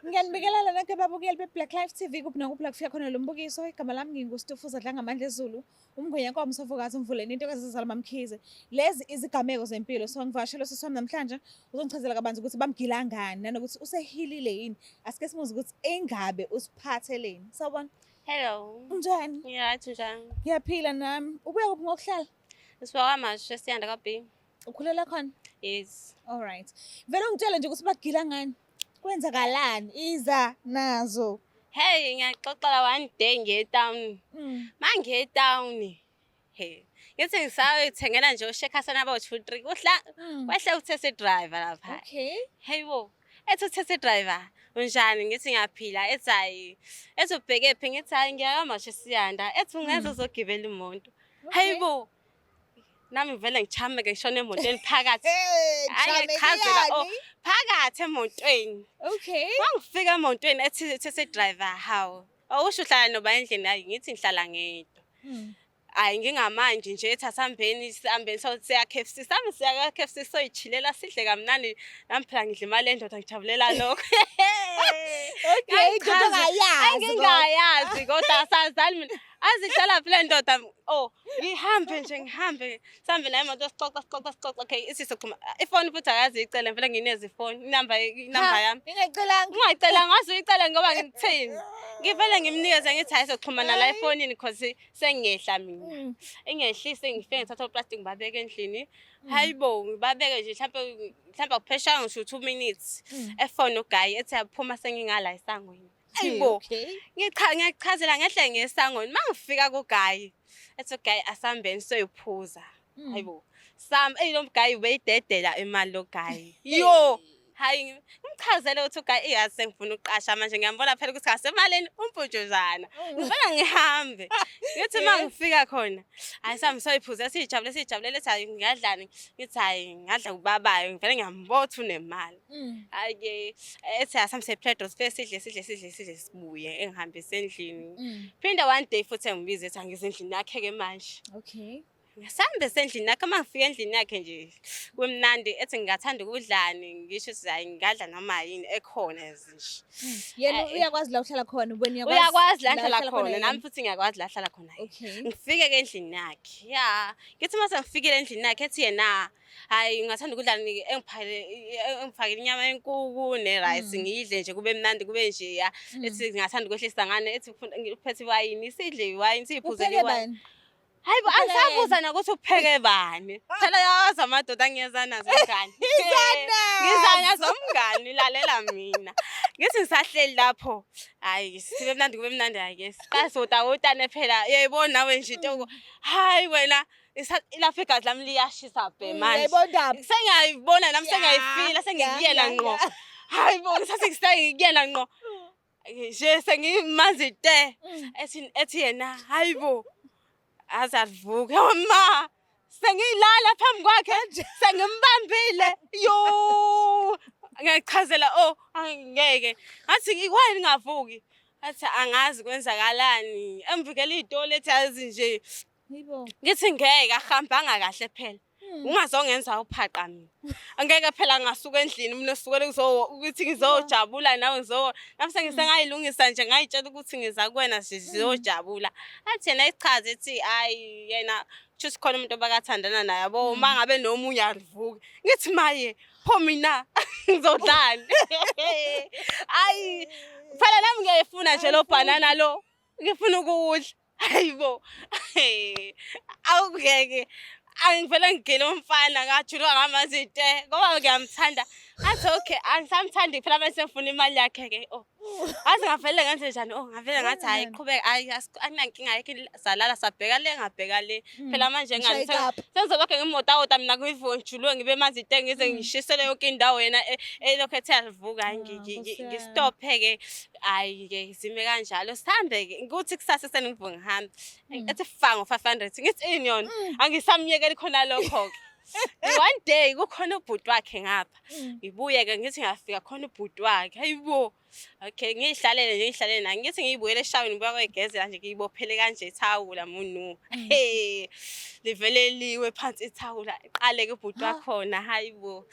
Ngiyanibingelela nonke babukeli be-Black Life TV kuphi nakuphi la kufika khona lo mbukiso. Igama lami nginguStufuza Dlangamandla Ezulu, umngwenya nkomo sofokazi umvuleni into kazizala mamkhize. Lezi izigameko zempilo. So ngivakashele usisi wami namhlanje uzongichazela kabanzi ukuthi bamgila ngani nanokuthi usehilile yini. Asike simuze ukuthi engabe usiphatheleni. Sawubona. Hello. Unjani? Ngiright njani? Ngiyaphila nami. Ubuya kuphi ngokuhlala? Ngisuka kwaMashu esiyanda ka-B. Ukhulela khona? Yes. All right. Vele ungitshele nje ukuthi bagila ngani. Kwenzakalani? Iza nazo. Hey, ngiyaxoxela one day ngiye town. Mangiye town. Hey, ngithi ngisayithengela nje oshekhasana abo 2 3 kuhla kwehle u-taxi driver lapha. Okay. Hey bo, ethi u-taxi driver unjani? Ngithi ngiyaphila. Ethi hayi, ethi ubheke phi? Ngithi hayi ngiya kwaMashu esiyanda. Ethi ungenza uzogibela imoto. Hey bo. Nami ngivele ngichameke ngishone emotweni phakathi. Hey, Hayi ngichazela oh phakathi emotweni. Okay. Mangifika emotweni ethi taxi driver hawu. Awusho uhlala noba endlini hayi ngithi ngihlala ngedwa. Hayi ngingamanje nje ethi asihambeni sihambeni so siya KFC sami siya ka KFC soyichilela sidle kamnandi nami phela ngidla imali endoda ngijabulela lokho. Okay, into ongayazi. Engingayazi kodwa asazani mina. Azihlala phela ndoda oh ngihambe nje ngihambe sihambe naye imoto sixoxa sixoxa sixoxa okay ithi soxhuma ifoni futhi akazi icele vele nginezi ifoni inamba yami. Ingayicelanga. Ungayicelanga ngaze uyicele ngoba ngithini? Ngivele ngimnikeze ngithi hayi soxhumana la efonini cause sengiyehla mina. Engehlise ngifike ngithatha uplastic ngibabeke endlini. Hayi bo ngibabeke nje mhlampe mhlampe akupheshanga ngisho 2 minutes. Efoni uguy ethi aphuma sengingala esangweni. Hayibo. Okay. Ngicha ngiyachazela ngehle ngesangweni. Mangifika kuguy ethi uguy asambeni soyiphuza. Hayibo. Sam ey lo guy ubeyidedela imali lo guy. Yo. Hayi ngimchazele ukuthi uguy iyazi sengifuna ukuqasha manje ngiyambona phela ukuthi asemaleni umputshuzana. Ngifuna ngihambe. Ngithi mangifika khona hayi sami soyiphuza sijabule sijabulele ethi hayi ngingadlani ngithi hayi ngadla kubabayo ngivele ngiyambotha unemali. Hayi ke ethi asamse Pedro sifike sidle sidle sidle sidle sibuye engihambise endlini. Phinde one day futhi engibize ethi angize endlini yakhe ke manje. Okay. Ngisambe sendlini yakhe uma ngifika endlini yakhe nje kumnandi ethi ngingathanda ukudlani ngisho ukuthi hayi ngingadla noma yini ekhona nje. Yena uyakwazi la uhlala khona, wena uyakwazi. Uyakwazi la ngihlala khona nami futhi ngiyakwazi la hlala khona. Okay. Ngifike ke endlini yakhe. Ya, ngithi uma sengifikile endlini yakhe ethi yena hayi ngingathanda ukudla engiphakele engifakele inyama yenkukhu ne-rice ngiyidle nje kube mnandi kube nje ya. Ethi ngingathanda ukwehlisa ngane ethi uphethe iwayini sidle iwayini siyiphuzele Upheke iwayini. bani? Hayi bo Upheke angisabuza nokuthi upheke bani. Phela yawazi amadoda angiyeza nazo mngani. Ngiza nazo mngani lalela mina. Ngithi ngisahleli lapho. Hayi sibe mnandi kube mnandi hayi ke. Siqale sotawotane phela uyayibona nawe nje into. Hayi wena lapho igazi lami liyashisa bhe manje. Uyayibona indaba? Sengiyayibona nami Ya, sengiyayifila ya, sengikuyena ya, ngqo. ya. Hayi bo ngisathi sengikuyena ngqo. Nje sengimanzi te. Ethi ethi yena hayibo aze avuke ma sengilala phambi kwakhe sengimbambile yo ngiyachazela oh angeke ngathi why ningavuki athi angazi kwenzakalani emvikela iy'toli ethi azi nje Yibo. ngithi ngeke ahambanga kahle phela ungazongenza uphaqa mina angeke phela ngasuka endlini mina usukele ukuthi ngizojabula nawe ngizo nami sengisengayilungisa nje ngayitshela ukuthi ngiza kuwena nje sizojabula athi yena ichaze ethi hayi yena kusho khona umuntu obakathandana naye yabo uma ngabe nomunye alivuki ngithi maye pho mina ngizodlani ayi phela nami ngiyayifuna nje lo banana lo ngifuna ukuwudla hayibo awungeke angivele ngigile umfana ngajuluka ngamanzi te ngoba ngiyamthanda athi okay angisamthandi phela manje sengifuna imali yakhe ke oh athi ngavele ngenze njani oh ngavele ngathi hayi qhubeka hayi akunankinga ayikho salala sabheka le ngabheka le phela manje Ngishaya ikapa. sengizolokhe ngimotawota mina kuyivuke ngijuluke ngibe manzi te ngize ngishisele yonke indawo yena elokhu ethe alivuka hayi Nkosi yami. ngistophe ke hayi ke zime kanjalo sihambe ke ukuthi kusasa ekuseni ngivuke ngihambe ethi fa ngo-500 ngithi ini yona angisamyekeli khona lokho ke one day kukhona ubhuti wakhe ngapha ngibuye ke ngithi ngiyafika khona ubhuti wakhe hayibo okay ngiyihlalele nje ngihlalele naye ngithi ngiyibuyele eshaweni ngibuya koyigezela nje ngiyibophele kanje ithawula munu hey livele liwe phansi ithawula iqale ke ubhuti wakhona hayibo.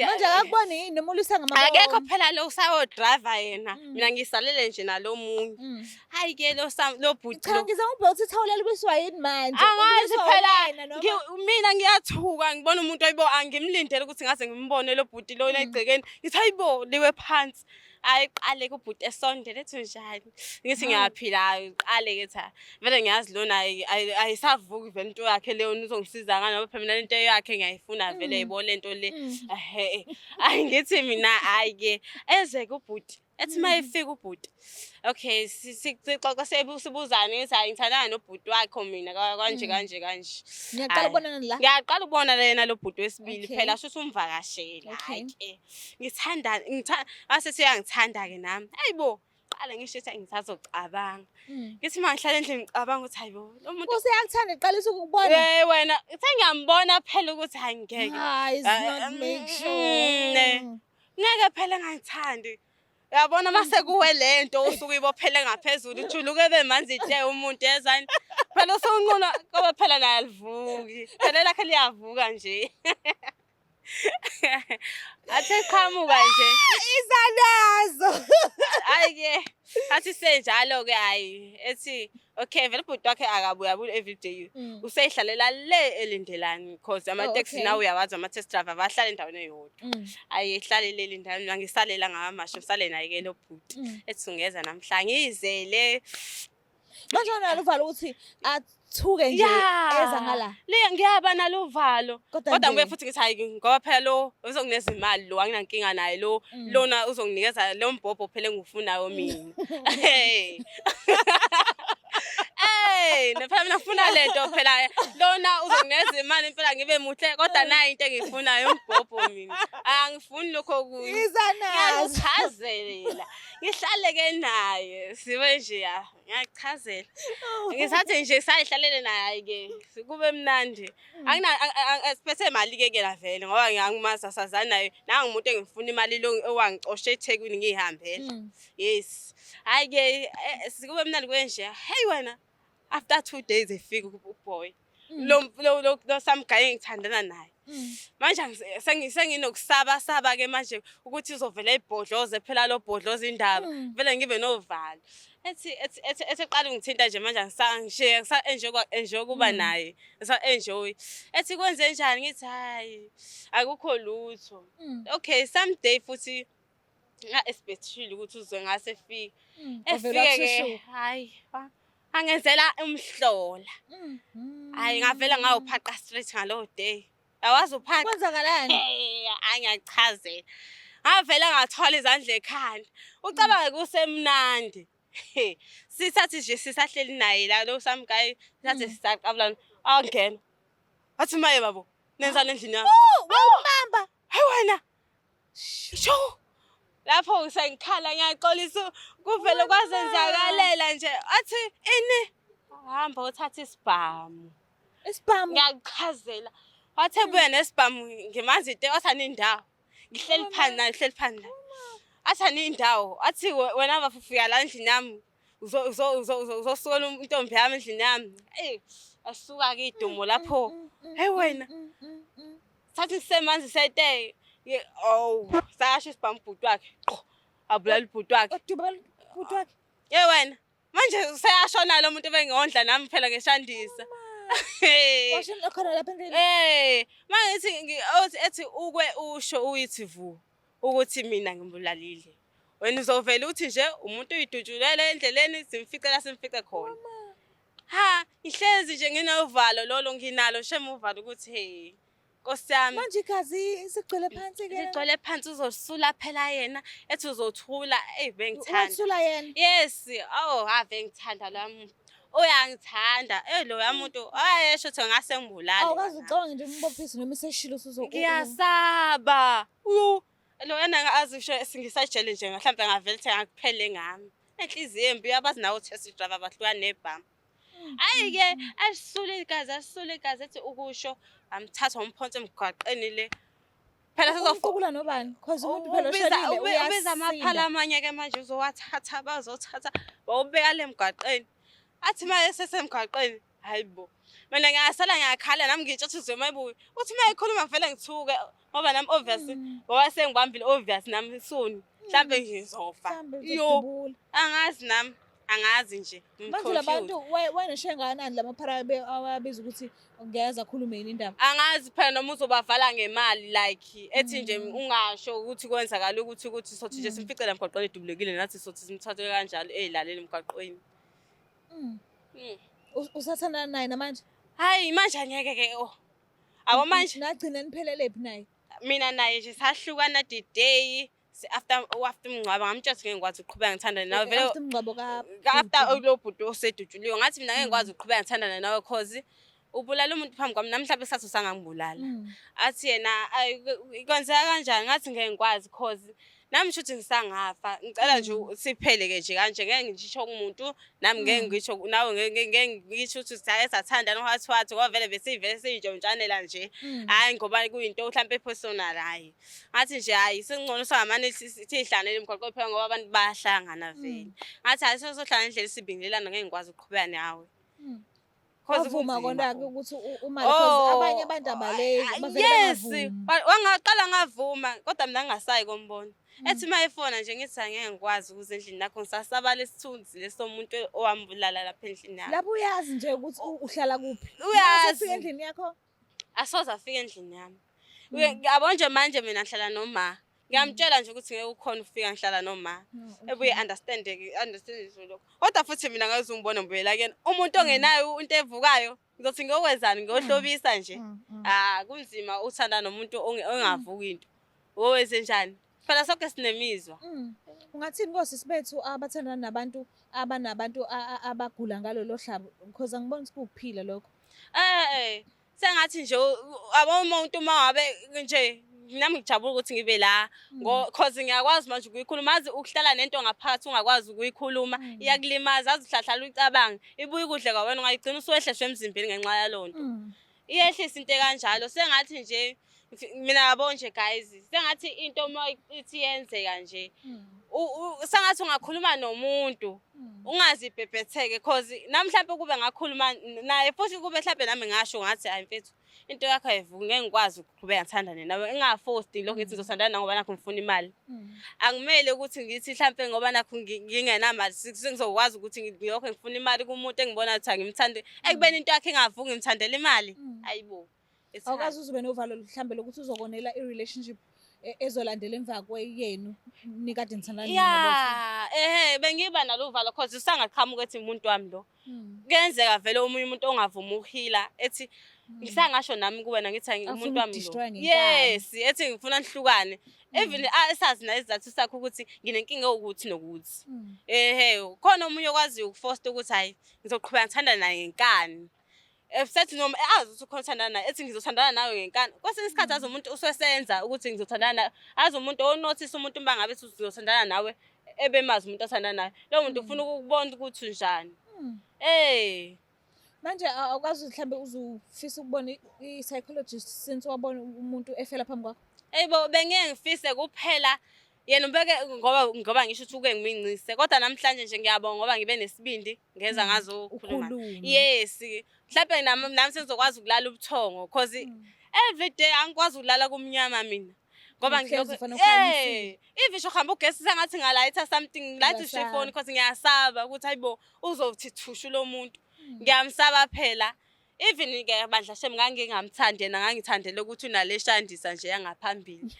Manje akakuboni yini noma ulwisa ngamabomu? Akekho phela lo usayo driver yena. Mina ngisalele nje nalomunye. Hayi ke lo sam lo bhuti Cha lo. ngizama ukubheka ukuthi ithawula liwiswa yini manje. Angazi Uliwiswa phela wena noma- mina ngiyathuka ngibona umuntu ayibo angimlindele ukuthi ngaze ngimbone lo bhuti lona egcekeni. Ngithi hayibo liwe phansi. Hayi qale kubhuti esondele ethi njani. Ngithi ngiyaphila hayi qale ke tha. Vele ngiyazi lona ayisavuki vele into yakhe leyo uzongisiza ngani ngoba phela mina lento yakhe ngiyayifuna vele yebo lento le. Ehhe. Hayi ngithi mina hayi ke eze kubhuti. Ethi uma efika ubhuti. Okay, sixoxa sibuzane ngithi hayi ngithandana nobhuti wakho mina kanje kanje kanje. Ngiyaqala Hhayi. ukubonana la. Ngiyaqala ukubona yena lo bhuti wesibili phela shuthi umvakashela. Okay. Hhayi ke. Ngithanda ngithanda asethi uyangithanda ke nami. Hayibo, qala ngisho ukuthi ngisazocabanga. Ngithi uma ngihlala endlini ngicabanga ukuthi hayibo lo muntu Useyakuthanda eqalisa ukukubona. Eh wena, sengiyambona phela ukuthi hayi ngeke. Hayi, it's not make sure. Ngeke phela ngangithandi. Uyabona mase kuwe lento usuke uyibophele ngaphezulu ujuluke bemanzi te umuntu yezani. Phela usunquna ngoba phela naye alivuki. Phela lakhe liyavuka nje. Athe qhamuka nje. Iza nazo. Hayi ke. Athi senjalo ke hayi ethi okay vele ubhuti wakhe akabuya buya every day. Useyihlalela le elindelani because ama taxi nawe uyawazi ama taxi driver bahlala endaweni eyodwa. Ayi ehlalele elindelani mina ngisalela ngamasho ngisale naye ke lo bhuti. Ethi ungeza namhla ngizele. Manje unalo uvalo ukuthi athuke nje eza ngala. Le ngiyaba nalo uvalo. Kodwa Kodwa nje- ngibuye futhi ngithi hayi ngoba phela lo uzonginikeza imali lo anginankinga naye lo lona uzonginikeza lo mbhobho phela engiwufunayo mina. Hey. Hey, phela mina ngifuna lento phela lona uzonginikeza imali impela ngibe muhle kodwa nayi into engiyifunayo umbhobho mina. Angifuni lokho okunye. Iza nazo. Ngiyakuchazela. Ngihlale ke naye sibe nje ya ngiyakuchazela. Ngisathi nje sayihlalele naye ke kube mnandi. Angina siphethe imali ke ke la vele ngoba ngiyangimazi asazani naye. Nangumuntu engifuna imali lo owangicosha eThekwini ngihambela. Yes. Hayi ke sikube mnandi kwenje. Hey wena after 2 days efika uboy. Lo lo lo lo samgaye engithandana naye. Manje senginokusaba saba ke manje ukuthi uzovela ibhodloze phela lo bhodloza indaba. Vele ngibe novalo. Ethi ethi ethi ethi eqala ungithinta nje manje angisha ngisa enjoy enjoy kuba naye. Ngisa enjoy. Ethi kwenze njani ngithi hayi akukho lutho. Okay someday futhi nga expectile ukuthi uze ngase fike. Wavele Efike ke wathushuka. hayi angenzela umhlola. Hayi ngavela ngawuphaqa straight ngalowo day. Awazi uphaqa. Kwenzakalani? Hey, angiyachazela. Ngavela ngathwala izandla ekhanda. Ucabange kusemnandi. He, Sithathi nje sisahleli naye la lo samgayi sathi sisaqabulana. Angena. Wathi maye babo, nenzani endlini yami? Oh, wawumbamba. Hayi wena. Sho. Lapho sengikhala ngiyaxolisa kuvele kwazenzakalela nje. Athi ini hamba uthatha isibhamu. Isibhamu. Ngiyakuchazela. Wathi ebuya nesibhamu ngimanzi ite wathi anindawo. Ngihleli phansi naye ngihleli phansi naye. Athi anindawo. Athi wena bafufika la endlini yami uzosukela intombi yami endlini yami. Ey asuka ke idumo lapho. Hey wena. Sathi sisemanzi sete. Oh, sasho isibhamu ubhuti wakhe. Qho. Abulala ubhuti wakhe. Wadubula ubhuti wakhe. Ye wena. Manje useyashona lo muntu ebengondla nami phela ngeshandisa. Hey. Washona khona lapha endlini. Eh, mangithi ethi ukwe usho uyithi vu ukuthi mina ngimbulalile. Wena uzovela uthi nje umuntu uyidutshulele endleleni simfice la simfice khona. Ha, ngihlezi nje nginovalo lolo nginalo shame uvalo ukuthi hey Nkosi yami. Manje igazi sigcwele phansi ke. Sigcwele phansi uzosula phela yena ethi uzothula ey bengithanda. Wathula yena. Yes, oh ave ngithanda lo muntu. Uyangithanda. Eh lo muntu ayesho ukuthi ngase ngibulale. Awukaze ucabange nje umbophise noma iseshilo usuzo. Ngiyasaba. Uyu lo yena azisho singisajele nje mhlawumbe ngavele ukuthi ngakuphele ngami. Enhliziyo embi uyabazi nawe test driver bahlukana nebhamu. Hayi ke alisule igazi alisule igazi ethi ukusho amthatha umphonse emgwaqeni le. Phela Uqukula nobani? Cause umuntu phela oshonile ubiza amaphala uyasinda. amanye ke manje uzowathatha bazothatha bawubeka le emgwaqeni. Athi uma esesemgwaqeni hayi bo. Mina ngiyasala ngiyakhala nami ngitsho ukuthi uzomayibuya. Uthi uma ekhuluma vele ngithuke. Ngoba nami obvious ngoba sengibambile obvious nami soon mhlambe ngizofa. Mhlambe Yo, uzodubula. angazi nami, angazi nje. I'm Manje labantu confused. wayeneshe ngakanani lamaphara awabiza ukuthi ngeke akhulume yini indaba? Angazi phela noma uzobavala ngemali like ethi nje ungasho ukuthi kwenzakala ukuthi sothi nje simficela emgwaqweni edubulekile nathi sothi simthathe kanjalo eyilaleli emgwaqweni. Usathandana naye namanje? Hayi manje angeke ke oh. Abo manje Nagcina niphelele phi naye? Mina naye nje sahlukana the day after after umngcwabo ngamtshela ukuthi ngeke ngikwazi ukuqhubeka ngithandane nawe vele. After umngcwabo ka After lo bhuti osedutshuliwe ngathi mina ngeke ngikwazi ukuqhubeka ngithandane nawe cause ubulala umuntu phambi kwami nami mhlawumbe kusasa usangangibulala. Athi yena, "Ayi, kwenzeka kanjani?" Ngathi ngeke ngikwazi cause nami shuthi ngisangafa. Ngicela nje siphele-ke nje kanje, ngeke ngisho kumuntu nami ngeke ngisho nawe, ngeke ngisho ukuthi sake sathandana wathi wathi ngoba vele besivele siyintshontshanela nje. Hhayi ngoba kuyinto mhlampe e-personal hhayi. Ngathi nje hhayi sengcono singamane siyihlanele emgwaqweni phela ngoba abantu bayahlangana vele. Ngathi hhayi sesohlala ngendlela esibingelelana ngeke ngikwazi ukuqhubeka nawe. Cause Wavuma kunzima. kona-ke ukuthi umale cause abanye abantu abaleki bavele bangavumi. Wangaqala ngavuma kodwa mina ngingasayi kombona. Ethi uma efona nje ngithi angeke ngikwazi ukuza endlini yakho ngisasaba lesithunzi lesomuntu owambulala lapha endlini yakho. Lapho uyazi nje ukuthi uhlala kuphi. Uyazi. Ufika endlini yakho. Asoze afike endlini yami. Yabo nje manje mina ngihlala noma. Ngiyamtshela nje ukuthi ngeke ukhona ufika ngihlala noma. Ebuye understand understand nje lokho. Kodwa futhi mina ngeke uzungibone ngibuyela kuyena. Umuntu ongenayo into evukayo ngizothi ngiyokwenzani ngiyohlobisa nje. Ah kunzima uthanda nomuntu ongavuki into. Wowenze njani? Phela sonke sinemizwa. Ungathini kosisi bethu abathandana nabantu abanabantu abagula ngalolo hlabo because angiboni ukuthi kuwukuphila lokho. Sengathi nje abo umuntu uma ngabe nje nami ngijabula ukuthi ngibe la cause ngiyakwazi manje ukuyikhuluma. Azi ukuhlala nento ngaphakathi ungakwazi ukuyikhuluma iyakulimaza, azi uhlahlala uyicabange ibuye ikudle kwawena ungayigcina usuwehleswe emzimbeni ngenxa yaloo nto. Iyehlisa into ekanjalo. Sengathi nje mina yabo nje guys, sengathi into uma ithi yenzeka nje sengathi ungakhuluma nomuntu ungazibhebhetheke cause nami mhlampe kube ngakhuluma naye futhi kube mhlampe nami ngasho ngathi hayi mfethu into yakho ayivuki ngeke ngikwazi ukuqhubeka ngithandane nawe ngingafosti lokho ngithi ngizothandana nawe ngoba nakho ngifuna imali. Angimele ukuthi ngithi mhlampe ngoba nakho ngingenamali sengizokwazi ukuthi ngilokho ngifuna imali kumuntu engibona ukuthi angimthandi ekubeni into yakhe ingavuki ngimthandela imali. Ayibo. It's hard. Awukaze uze ube novalo mhlambe lokuthi uzokonela i-relationship ezolandela emva kweyenu nikade nithandana nina both? Ya, ehe bengiba nalo uvalo cause usangaqhamuka ethi umuntu wami lo. Kuyenzeka vele omunye umuntu ongavumi ukuhila ethi ngisangasho nami kuwena ngithi Afuna umuntu wami lo. ukudestroy ngenkani. Yes, ethi ngifuna nihlukane. Even esazi naye isizathu sakhe ukuthi nginenkinga ewukuthi nokuthi. Ehe, khona omunye okwaziyo ukufosta ukuthi hayi ngizoqhubeka ngithandane naye ngenkani. Sethi noma azi ukuthi ukhona uthandana naye ethi ngizothandana nawe ngenkani. Kwesinye isikhathi azi umuntu usesenza ukuthi ngizothandana nawe. Azi umuntu onothisa umuntu uma ngabe ethi uzothandana nawe ebemazi umuntu athandana naye. Lowo muntu ufuna ukukubona ukuthi unjani. Manje awukwazi mhlambe uzufisa ukubona i-psychologist since wabona umuntu efela phambi kwakho? Eyibo bengeke ngifise kuphela yena ubeke ngoba ngisho ukuthi uke ngimincise kodwa namhlanje nje ngiyabonga ngoba ngibe nesibindi ngeza ngazokhuluma. Ukhulume. Yes, mhlawumbe nami sengizokwazi ukulala ubuthongo cause every day angikwazi ukulala kumnyama mina. Ngoba Uhlezi ngilokhu ufana ukhanyisile. If ngisho kuhamba ugesi sengathi ngalayitha something, ngilayithe ngisho Uyasaba. ifoni cause ngiyasaba ukuthi hayibo uzothi thushu lo muntu. Ngiyamsaba phela. Even ke bandla shem ngangingamthandi yena, ngangithandela ukuthi unale shandisa nje yangaphambili.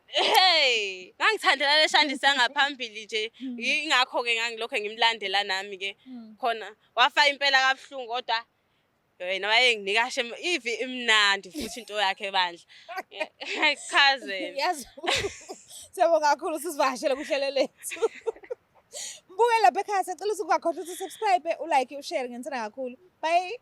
Hey, ngangithandela le shandisa yangaphambili nje. Ingakho ke ngangilokho ngimlandela nami ke. Khona wafa impela kabuhlungu kodwa yena wayenginika shem ivi imnandi futhi into yakhe bandla. Cousin. Yazi. Siyabonga kakhulu sisivakashele kuhlelo lethu. Mbuke lapha ekhaya, sicela ukuthi ungakhohlwa ukuthi subscribe, ulike, ushare, ngiyithanda kakhulu. Bye.